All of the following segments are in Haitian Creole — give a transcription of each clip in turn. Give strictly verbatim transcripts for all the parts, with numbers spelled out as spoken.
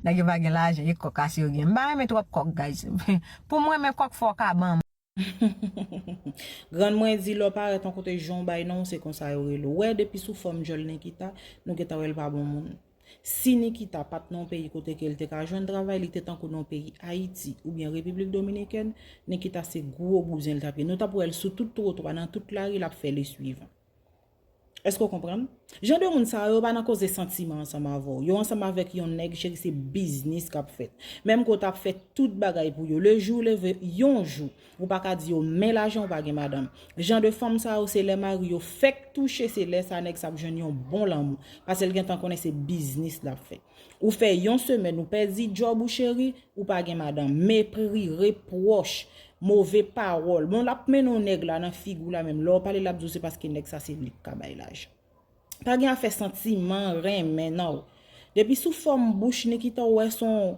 Nèg yo pa gen lajan, e kòk ase yo gen. M pa renmen twòp kòk, guys. Pou mwen, men kòk fò w ka ban m. Grann mwen di, lè w parèt yon kote jan w bay non, se konsa yo rele w. Wè, depi sou fòm djòl Nikita, nou gentan wè l pa bon moun. Si Nikita pa t nan yon peyi kote ke l te ka jwenn travay, li te tankou nan yon peyi Ayiti oubyen Repiblik Dominikèn, Nikita se gwo bouzen l t ap ye. Nou t ap wè l sou tout twotwa, nan tout lari, l ap fè leswivan. Èske w konprann? Jan de moun sa yo, yo pa nan koze santiman ansanm avè w. Yo ansanm avèk yon nèg, cheri, se biznis k ap fèt. Menm ke w t ap fè tout bagay pou yo. Le jou leve, yon jou, ou pa ka di yo, men lajan, ou pa gen madanm. Jan de fanm sa yo, se lè mari yo fèk touche, se lè sa nèg sa ap jwenn yon bon lanmou. Paske l gentan konnen se biznis l ap fè. Ou fè yon semèn, ou pèdi djòb ou, cheri, ou pa gen madanm. Mepri, repwòch, move pawòl. Bon, l ap mennen yon nèg la nan figi w la menm. Lè w pale, l ap di w se paske nèg sa se li k ka bay lajan. Pa gen afè santiman, renmen, non. Depi sou fòm bouch Nikita, ou wè se yon,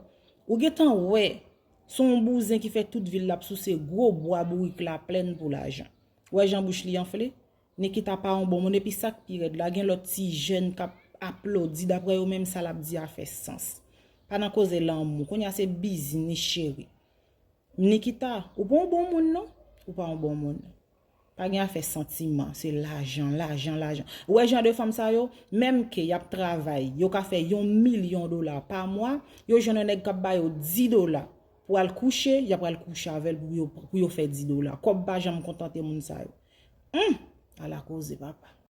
ou gentan wè se yon bouzen ki fè tout vi l l ap souse gwo bwa bourik Laplèn pou lajan. Ou wè jan bouch li anfle? Nikita pa yon bon moun, epi sa k pi rèd la, gen lòt ti jèn k ap aplodi, daprè yo menm sa l ap di a fè sans. Pa nan koze lanmou, kounye a se biznis, cheri. Nikita, ou pa yon bon moun non, ou pa yon bon moun. Pa gen afè santiman, se lajan, lajan, lajan. Ou wè jan de fanm sa yo, menm ke y ap travay, yo ka fè yon milyon dola pa mwa, yo jwenn yon nèg k ap ba yo dis dola pou al kouche, y ap al kouche avè l pou yo, pou yo fè dis dola. Kòb pa janm kontante moun sa yo. Hum! Ala koze, papa.